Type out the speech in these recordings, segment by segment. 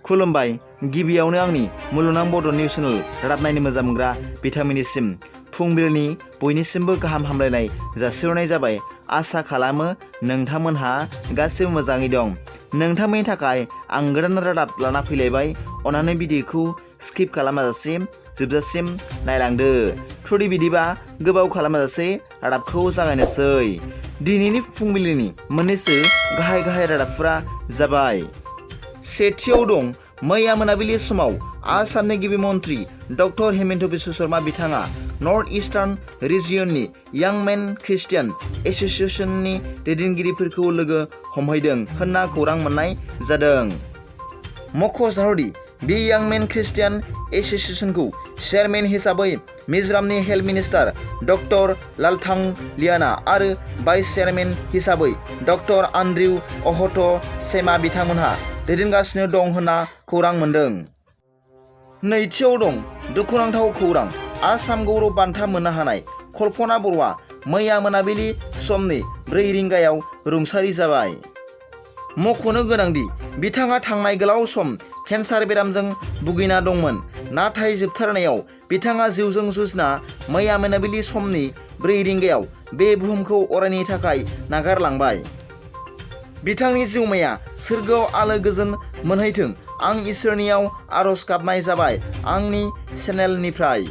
खुलुमबाय गिबियावनो आंनि मुलुगनां बड' निउस चेनेल रादाब नायनो मोजां मोनग्रा बिथांमोननिसिम फुंबिलिनि बयनिसिमबो गाहाम हामलायनाय जासिहरनाय जाबाय। आसा खालामो नोंथांमोनहा गासिबो मोजाङै दं। नोंथांमोननि थाखाय आं गोदान रादाब लाना फैलायबाय। अन्नानै भिडिअखौ स्किप खालामाजासे जोबजासिम नायलांदो। थुदि बिदिबा गोबाव खालामाजासे रादाबखौ जागायनोसै। दिनैनि फुंबिलिनि मोननैसो गाहाय रादाबफोरा जाबाय। सेथियाव दं मैया मोनाबिलि समाव आसामनि गिबि मन्त्रि डक्टर हिमन्त बिश्व शर्मा बिथाङा नर्थ इस्टार्न रिजियननि यां मेन ख्रिस्टियान एस'सिएशननि दैदेनगिरिफोरखौ लोगो हमहैदों होनना खौरां मोननाय जादों। मख'जाथावदि बे यां मेन ख्रिस्टियान एस'सिएशनखौ चेयारमेन हिसाबै मिज'रामनि हेल्थ मिनिस्टार डक्टर लालथां लियाना आरो भाइस चेयारमेन हिसाबै डक्टर आन्ड्रिउ अहट सेमा बिथांमोनहा दैदेनगासिनो दं होनना खौरां मोन्दों। नैथियाव दं दुखुनांथाव खौरां। आसाम गौरव बान्था मोननो हानाय कल्पना बर'आ मैया मोनाबिलि समनि 4 रिंगायाव रुंसारि जाबाय। मख'नो गोनांदि बिथाङा थांनाय गोलाव सम केन्सार बेरामजों भुगिना दंमोन, नाथाय जोबथारनायाव बिथाङा जिउजों जुजिना मैया मोनाबिलि समनि 4 रिंगायाव बे बुहुमखौ अरायनि थाखाय नागारलांबाय। बिथांनि जिउमाया सोरगोआव आलो गोजोन मोनहैथों आं इसोरनियाव आरज गाबनाय जाबाय आंनि चेनेलनिफ्राय।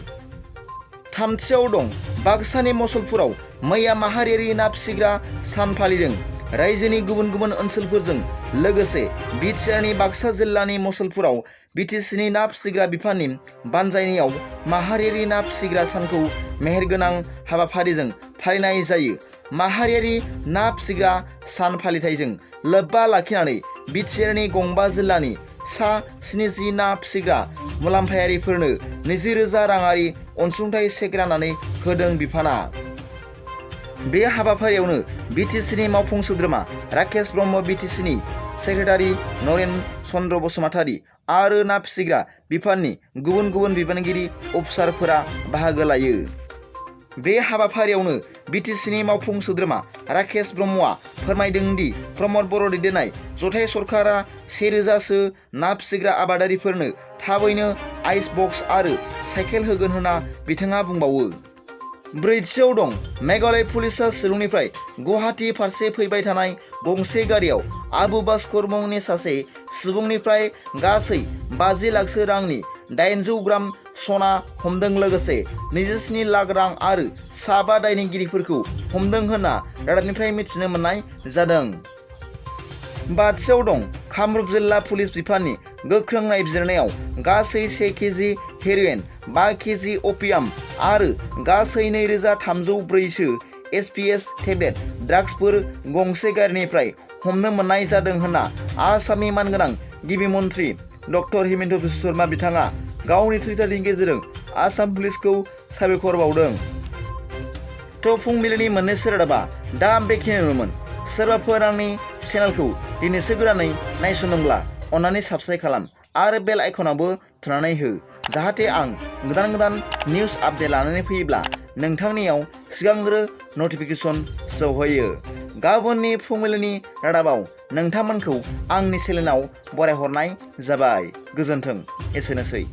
थामथियाव दं बाक्सानि मसलपुराव मैया माहारियारि ना फिसिग्रा सान फालिदों। रायजोनि गुबुन गुबुन ओनसोलफोरजों लोगोसे बिटिआरनि बाक्सा जिल्लानि मसलपुराव बिटिसिनि ना फिसिग्रा बिफाननि बानजायनायाव माहारियारि ना फिसिग्रा सानखौ मेहेरगोनां हाबाफारिजों फालिनाय जायो। माहारियारि ना फिसिग्रा सान फालिथायजों लोब्बा लाखिनानै बिटिआरनि गंबा जिल्लानि सा 70 ना फिसिग्रा मुलाम्फायारिफोरनो 20,000 राङारि अनसुंथाइ चेक राननानै होदों बिफाना। बे हाबाफारियावनो बिटिसिनि मावफुं सोद्रोमा राकेश ब्रह्म, बिटिसिनि सेक्रेटारि नरेन चन्द्र बसुमतारी आरो ना फिसिग्रा बिफाननि गुबुन गुबुन बिबानगिरि अफिसारफोरा बाहागो लायो। बे हाबाफारियावनो बिटिसिनि मावफुं सोद्रोमा राकेश ब्रह्मआ फोरमायदों दि प्रमद बर' दैदेननाय जथाय सरकारा 1000सो ना फिसिग्रा आबादारिफोरनो थाबैनो आइस बक्स आरो साइकेल होगोन होनना बिथाङा बुंबावो। ब्रैथियाव दं मेघालय पुलिसआ शिलंनिफ्राय गुवाहाटी फारसे फैबाय थानाय गंसे गारियाव आबु भास्कर मुंनि सासे सुबुंनिफ्राय गासै 50 लाखसो रांनि 800 ग्राम सना हमदों लोगोसे 27 लाख रां आरो 5 दायनिगिरिफोरखौ हमदों होनना रादाबनिफ्राय मिथिनो मोननाय जादों। बाथियाव दं कामरुप जिल्ला पुलिस बिफाननि गोख्रों नायबिजिरनायाव गासै 1 केजि हेर'इन, 5 केजि अपियाम आरो गासै 2304 सो एसपिएस टेब्लेट ड्राग्सफोर गंसे गारिनिफ्राय हमनो मोननाय जादों होनना आसामनि मानगोनां गिबि मन्त्रि डक्टर हिमन्त बिश्व शर्मा बिथाङा गावनि टुइटारनि गेजेरजों आसाम पुलिसखौ साबायखर बावदों। फुंबिलिनि मोननैसो रादाबा दा बेखिनियानोमोन। सोरबाफोर आंनि चेनेलखौ दिनैसो गोदानै नायसनदोंब्ला अन्नानै साबस्क्राइब खालाम आरो बेल आइकनावबो थुनानै हो, जाहाथे आं गोदान निउस आपडेट लानानै फैयोब्ला नोंथांनियाव सिगांग्रो नटिफिकेसन सौहैयो। गाबोननि फुंबिलिनि रादाबाव नोंथांमोनखौ आंनि चेनेलाव बरायहरनाय जाबाय। गोजोन्थों। एसेनोसै।